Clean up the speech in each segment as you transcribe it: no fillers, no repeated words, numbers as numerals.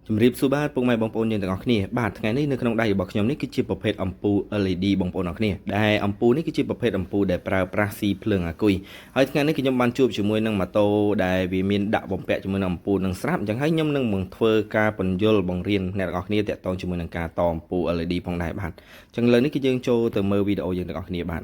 ជំរាបសួរបាទពុកម៉ែបងប្អូនយើងទាំងអស់គ្នាបាទថ្ងៃនេះនៅក្នុងដៃរបស់ខ្ញុំនេះគឺជាប្រភេទអំពូល LED បងប្អូនអរគ្នាដែលអំពូលនេះគឺជាប្រភេទអំពូលដែលប្រើប្រាស់ស៊ីភ្លើងអាគុយហើយថ្ងៃនេះខ្ញុំបានជួបជាមួយនឹងម៉ូតូដែលវាមានដាក់បំពាក់ជាមួយនឹងអំពូលនឹងស្រាប់អញ្ចឹងហើយខ្ញុំនឹងមកធ្វើការពន្យល់បង្រៀនអ្នកទាំងអស់គ្នាទាក់ទងជាមួយនឹងការតអំពូល LED ផងដែរបាទអញ្ចឹងលើនេះគឺយើងចូលទៅមើលវីដេអូយើងទាំងអស់គ្នាបា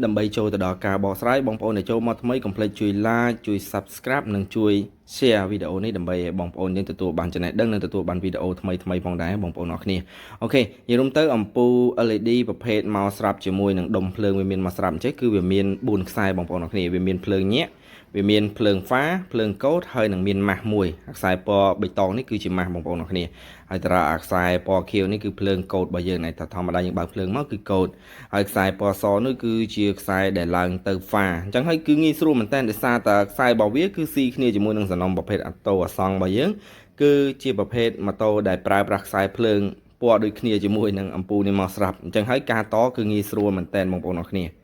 ទដើម្បីចូលទៅដល់ការបកស្រាយបងប្អូនដែលចូលមកថ្មីកុំភ្លេចជួយ like ជួយ Subscribe និងជួយ share វីដេអូនេះដើម្បីឲ្យបងប្អូនយើងទទួលបានចំណេះដឹងនិងទទួលបានវីដេអូថ្មីថ្មីផងដែរបងប្អូនអរគ្នាOK និយាយរួមទៅអំពូល LED ប្រភេទមកស្រាប់ជាមួយនឹងដុំភ្លើងវាមានមកស្រាប់អញ្ចឹងគឺវាមាន4ខ្សែបងប្អូនអរគ្នាវាមានភ្លើងញាក់វាមានភ្លើងហ្វាភ្លើងកូតហើយនឹងមានម៉ាស់មួយខ្សែពណ៌បៃតងនេះគឺជាម៉ាស់បងប្អូនអរគ្នាហើយតារាអាខ្សែពណ៌ខៀវនេះគឺភ្លើងកូតរបស់យើងតែធម្មតាយើងបើកភ្លើងមកគឺកូតហើយខ្សែពណ៌សនោះគឺជាខ្សែដែលឡើងទៅហ្វាអញ្ចឹងហើយគឺងាយស្រួលមែនតើដោយសារតែខ្សែរបស់វាគឺស៊ីគ្នាជាមួយនឹងសំណុំប្រភេទអាតូអាសង់របស់យើងគឺជាប្រភេទម៉ូតូដែលប្រើប្រាស់ខ្សែភ្លើងពណ៌ដូចគ្នាជាមួយនឹងអំពូលនេះមកស្រាប់អញ្ចឹងហើយការតគឺងាយស្រួលមែនតើបងប្អូនអរគ្ន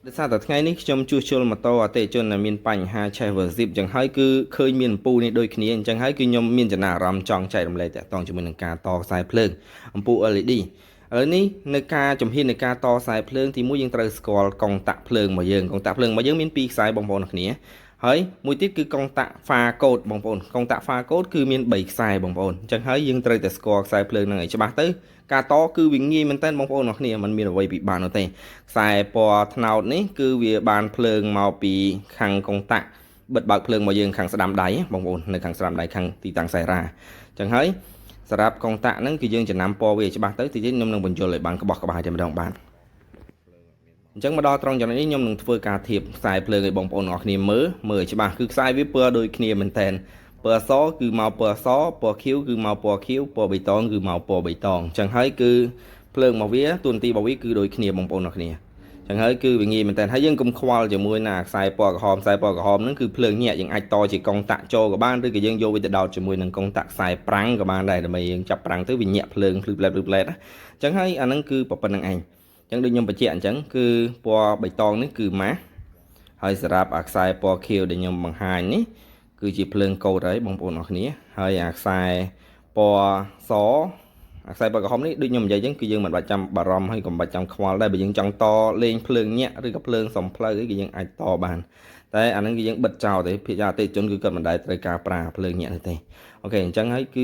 ាដោយសារតែថ្ងៃនេះខ្ញុំជួសជុលម៉ូតូអតិថិជនដែលមានបញ្ហាឆេះ Versip អញ្ចឹងហើយគឺឃើញមានអំពូលនេះដូចគ្នាអញ្ចឹងហើយគឺខ្ញុំមានចំណារអារម្មណ៍ចង់ចែករំលែកតាក់ទងជាមួយនឹងការតខ្សែភ្លើងអំពូល LED ឥឡូវនេះនៅការជំហាននៃការតខ្សែភ្លើងទីមួយយើងត្រូវស្គាល់កុងតាក់ភ្លើងរបស់យើងកុងតាក់ភ្លើងរបស់យើងមានពីរខ្សែបងប្អូនគ្នាហើយមួយទៀតគឺកុងតាក់ហ្វាកូដបងប្អូនកុងតាក់ហ្វាកូដគឺមាន3ខ្សែបងប្អូនអញ្ចឹងហើយយើងត្រូវតែស្គាល់ខ្សែភ្លើងហ្នឹងឲ្យច្បាស់ទៅការតគឺវាងាយមែនតើបងប្អូនអរគ្នាมันមានអ្វីពិបាកនោះទេខ្សែពណ៌ត្នោតនេះគឺវាបានភ្លើងមកពីខាងកុងតាក់បិទបើកភ្លើងមកយើងខាងស្ដាំដៃបងប្អូននៅខាងស្ដាំដៃខាងទីតាំងខ្សែរ៉ាអញ្ចឹងហើយសម្រាប់កុងតាក់ហ្នឹងគឺយើងចំណាំពណ៌វាឲ្យច្បាស់ទៅទីទៀតខ្ញុំនឹងបញ្យល់ឲ្យបានក្បោះក្បាយតែម្ដងបាទអញ្ចឹងមកដល់ត្រង់ចំណុចនេះខ្ញុំនឹងធ្វើការធៀបខ្សែភ្លើងឲ្យបងប្អូនអរគ្នាមើលមើលឲ្យច្បាស់គឺខ្សែវាពណ៌ដូចគ្នាមែនតើពណ៌សគឺមកពណ៌សពណ៌ខៀវគឺមកពណ៌ខៀវពណ៌បៃតងគឺមកពណ៌បៃតងអញ្ចឹងហើយគឺភ្លើងមកវាទួនាទីរបស់វាគឺដូចគ្នាបងប្អូនអរគ្នាចឹងហើយគឺវាងាយមែនតើហើយយើងកុំខ្វល់ជាមួយនឹងខ្សែពណ៌ក្រហមខ្សែពណ៌ក្រហមហ្នឹងគឺភ្លើងញាក់យើងអាចតជាកុងតាក់ចូលក៏បានឬក៏យើងយកវាទៅដោតជាមួយនឹងកុងតាក់ខ្សែប្រាំងក៏បានដែរដើម្បីយើងចាប់ប្រាំងទៅវាញាក់ភ្លើងភ្លឺផ្លែតភ្លឺផ្លែតណាអញ្ចឹងហើយអាហ្នឹងគឺប៉ុណ្្នឹងឯងអញ្ចឹងដូចខ្ញុំបញ្ជាក់អញ្ចឹងគឺពណ៌បៃតងនេះគឺម៉ាស់ហើយសម្រាប់អាខ្សែពណ៌ខៀវដែលខ្ញុំបង្ហាញនេះគឺជាភ្លើងកូតហើយបងប្អូនអរគ្នាហើយអាខ្សែពណ៌សអាខ្សែពណ៌ក្រហមនេះដូចខ្ញុំនិយាយអញ្ចឹងគឺយើងមិនបាច់ចាំបារម្ភហើយកុំបាច់ចាំខ្វល់ដែរបើយើងចង់តលេងភ្លើងញាក់ឬក៏ភ្លើងសំផ្លូវអីគឺយើងអាចតបានតែអាហ្នឹងគឺយើងបិទចោលទេភាគច្រើនអតិថិជនគឺគាត់មិនដែលត្រូវការប្រើភ្លើងញាក់នេះទេOK អញ្ចឹងហើយគ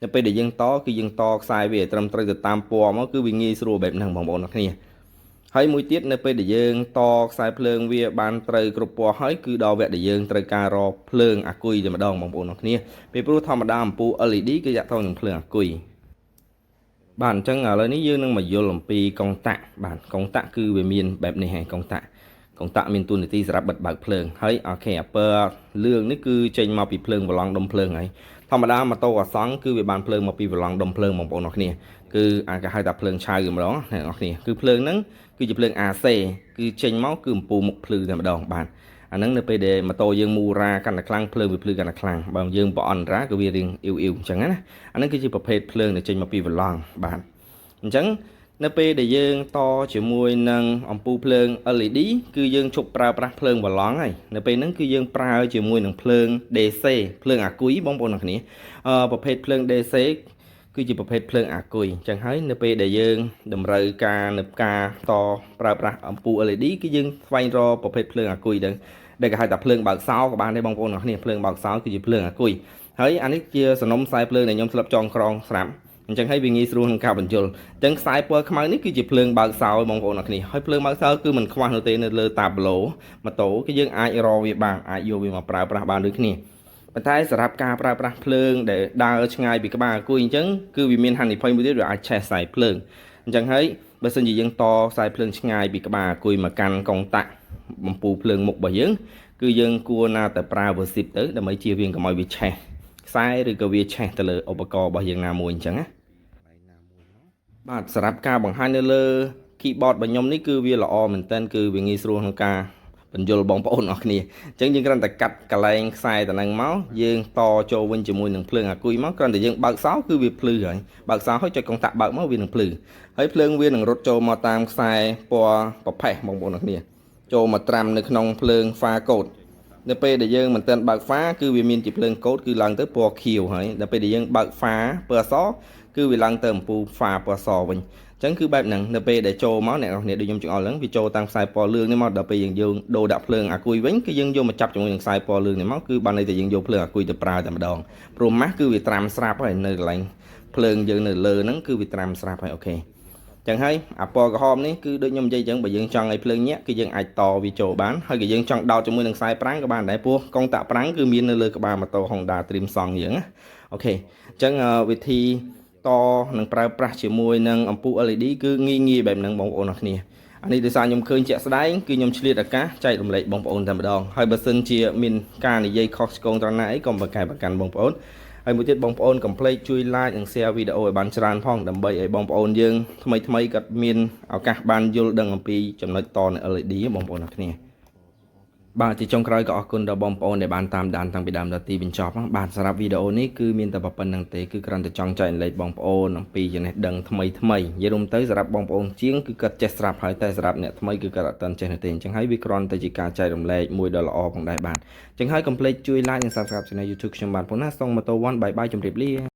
ឺនៅពេលដែលយើងតគឺយើងតខ្សែវាឲ្យត្រឹមត្រូវទៅតាមពណ៌មកគឺវាងាយស្រួលបែបហ្នឹងបងប្អូនអរគ្នាហើយមួយទៀតនៅពេលដែលយើងតខ្សែភ្លើងវាបានត្រូវគ្រប់ពណ៌ហើយគឺដល់វគ្គដែលយើងត្រូវការរកភ្លើងអាគុយតែម្ដងបងប្អូនអរគ្នាពីព្រោះធម្មតាអំពូល LED គឺតាក់ទងនឹងភ្លើងអាគុយបាទអញ្ចឹងឥឡូវនេះយើងនឹងមកយល់អំពីកុងតាក់បាទកុងតាក់គឺវាមានបែបនេះហើយកុងតាក់កុងតាក់មានតួនាទីសម្រាប់បិទបើកភ្លើងហើយ OK អាពណ៌លឿងនេះគឺចេញមកពីភ្លើងប្រឡងដុំភ្លើងហើយធម្មតាម៉ូតូអាសង់គឺវាបានភ្លើងមកពីប្រឡងដុំភ្លើងបងប្អូនអរគ្នាគឺអាចគេហៅថាភ្លើងឆៅម្ដងអ្នកនរគ្នាគឺភ្លើងហ្នឹងគឺជាភ្លើង AC គឺចេញមកគឺអំពូលមុខភ្លឺតែម្ដងបាទអាហ្នឹងនៅពេលដែលម៉ូតូយើងមូរ៉ាកាន់តែខ្លាំងភ្លើងវាភ្លឺកាន់តែខ្លាំងបើយើងប្រអន់រ៉ាក៏វារៀងអ៊ីវអ៊ីវអញ្ចឹងណាអាហ្នឹងគឺជាប្រភេទភ្លើងដែលចេញមកពីវឡង់បាទអញ្ចឹងនៅពេលដែលយើងតជាមួយនឹងអំពូលភ្លើង LED គឺយើងឈប់ប្រើប្រាស់ភ្លើងវឡង់ហើយនៅពេលហ្នឹងគឺយើងប្រើជាមួយនឹងភ្លើង DC ភ្លើងអាគុយបងប្អូនអរគ្នាអឺប្រភេទភ្លើង DC គឺជាប្រភេទភ្លើងអាគុយអញ្ចឹងហើយនៅពេលដែលយើងតម្រូវការនៅការតប្រើប្រាស់អំពូល LED គឺយើងស្វែងរកប្រភេទភ្លើងអាគុយហ្នឹងដែលគេហៅថាភ្លើងបើកសោក៏បានដែរបងប្អូនអរគ្នាភ្លើងបើកសោគឺជាភ្លើងអាគុយហើយអានេះជាសំណុំខ្សែភ្លើងដែលខ្ញុំស្លាប់ចងក្រងស្រាប់អញ្ចឹងហើយវាងាយស្រួលក្នុងការបញ្យល់អញ្ចឹងខ្សែពណ៌ខ្មៅនេះគឺជាភ្លើងបើកសោបងប្អូនអរគ្នាហើយភ្លើងបើកសោគឺមិនខ្វះនោះទេនៅលើតាប្លូម៉ូតូគឺយើងអាចរកវាបានអាចយកវាមកប្រើប្រាស់បានដូចគ្នាប៉ុន្តែសម្រាប់ការប្រើប្រាស់ភ្លើងដែលដើរឆ្ងាយពីក្បាលអាគុយអញ្ចឹងគឺវាមានហានិភ័យមួយទៀតវាអាចឆេះខ្សែភ្លើងអញ្ចឹងហើយបើសិនជាយើងតខ្សែភ្លើងឆ្ងាយពីក្បាលអាគុយមកកាន់កុងតាក់បំពូភ្លើងមុខរបស់យើងគឺយើងគួរណាតែប្រើ Versip ទៅដើម្បីជៀសវាងកុំឲ្យវាឆេះខ្សែឬក៏វាឆេះទៅលើឧបករណ៍របស់យើងណាមួយអញ្ចឹងណាបាទសម្រាប់ការបង្ហាញនៅលើ keyboard របស់ខ្ញុំនេះគឺវាល្អមែនទែនគឺវាងាយស្រួលក្នុងការបញ្យល់បងប្អូនអរគ្នាអញ្ចឹងយើងគ្រាន់តែកាត់កន្លែងខ្សែតំណឹងមកយើងតចូលវិញជាមួយនឹងភ្លើងអាគុយមកគ្រាន់តែយើងបើកសោគឺវាភ្លឺហើយបើកសោហើយចុចកុងតាក់បើកមកវានឹងភ្លឺហើយភ្លើងវានឹងរត់ចូលមកតាមខ្សែពណ៌ប្រផេះបងប្អូនអរគ្នាចូលមកត្រាំនៅក្នុងភ្លើងហ្វាកូត នៅពេលដែលយើងមិនទាន់បើកហ្វាគឺវាមានជាភ្លើងកូដគឺឡើងទៅពណ៌ខៀវហើយដល់ពេលដែលយើងបើកហ្វាពណ៌អសគឺវាឡើងទៅអំពូលហ្វាពណ៌សវិញអញ្ចឹងគឺបែបហ្នឹងនៅពេលដែលចូលមកអ្នកនរគ្នាដូចខ្ញុំចង្អុលហ្នឹងវាចូលតាមខ្សែពណ៌លឿងនេះមកដល់ពេលយើងយើងដូរដាក់ភ្លើងអាគុយវិញគឺយើងយកមកចាប់ជាមួយនឹងខ្សែពណ៌លឿងនេះមកគឺបានន័យថាយើងយកភ្លើងអាគុយទៅប្រើតែម្ដងព្រោះម៉ាស់គឺវាត្រាំស្រាប់ហើយនៅកន្លែងភ្លើងយើងនៅលើហ្នឹងគឺវាត្រាំស្រាប់ហើយ OK ចឹងហើយអាពណ៌ក្រហមនេះគឺដូចខ្ញុំនិយាយចឹងបើយើងចង់ឲ្យភ្លើងញាក់គឺយើងអាចតវាចូលបានហើយក៏យើងចង់ដោតជាមួយនឹងខ្សែប្រាំងក៏បានដែរព្រោះកុងតាក់ប្រាំងគឺមាននៅលើក្បាលម៉ូតូ Honda Dream សង់យើងណា OK អញ្ចឹងវិធីតនឹងប្រើប្រាស់ជាមួយនឹងអំពូល LED គឺងាយងាយបែបហ្នឹងបងប្អូនអរគ្នាអានេះដោយសារខ្ញុំឃើញជាក់ស្ដែងគឺខ្ញុំឆ្លៀតឱកាសចែករំលែកបងប្អូនតែម្ដងហើយបើសិនជាមានការនិយាយខុសឆ្គងត្រង់ណាអីកុំប្រកែកប្រកាន់បងប្អូនហើយមួយទៀតបងប្អូនកុំភ្លេចជួយ like និង share វីដេអូឲ្យបានច្រើនផងដើម្បីឲ្យបងប្អូនយើងថ្មីថ្មីគាត់មានឱកាសបានយល់ដឹងអំពីចំណុចតនៃ LED បងប្អូនអរគ្នាបាទជាចុងក្រោយក៏អរគុណដល់បងប្អូនដែលបានតាមដានតាំងពីដើមដល់ទីបញ្ចប់បាទសម្រាប់វីដេអូនេះគឺមានតែប៉ុណ្្នឹងទេគឺគ្រាន់តែចង់ចែករំលែកបងប្អូនអំពីចំណេះដឹងថ្មីថ្មីនិយាយរួមទៅសម្រាប់បងប្អូនជាងគឺគាត់ចេះស្រាប់ហើយតែសម្រាប់អ្នកថ្មីគឺគាត់អត់ទាន់ចេះនោះទេអញ្ចឹងហើយវាគ្រាន់តែជាការចែករំលែកមួយដ៏ល្អផងដែរបាទអញ្ចឹងហើយកុំភ្លេចជួយ like និង Subscribe Channel YouTube ខ្ញុំបាទផងណាសូមម៉ូតូ1 bye bye ជម្រាបលា។